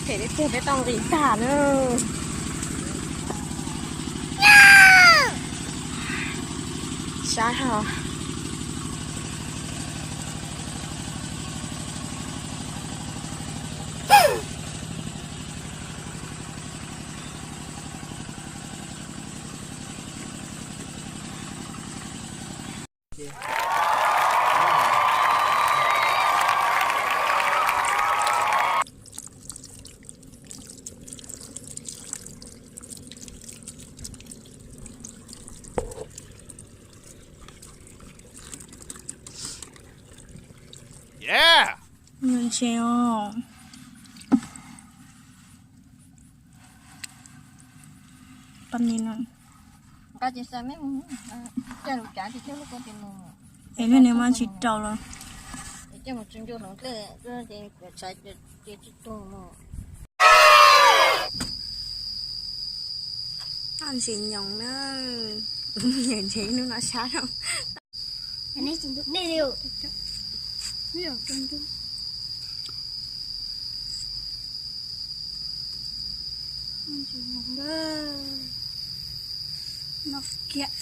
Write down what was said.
Phem peb tuag peb tau nqis tag na. Sab hos. Ntse os. Pab ni no. Es lub ni mas tsis rau los. Ntses nyoos na. Nyoos ntses hnub no sab no. Noj kiag.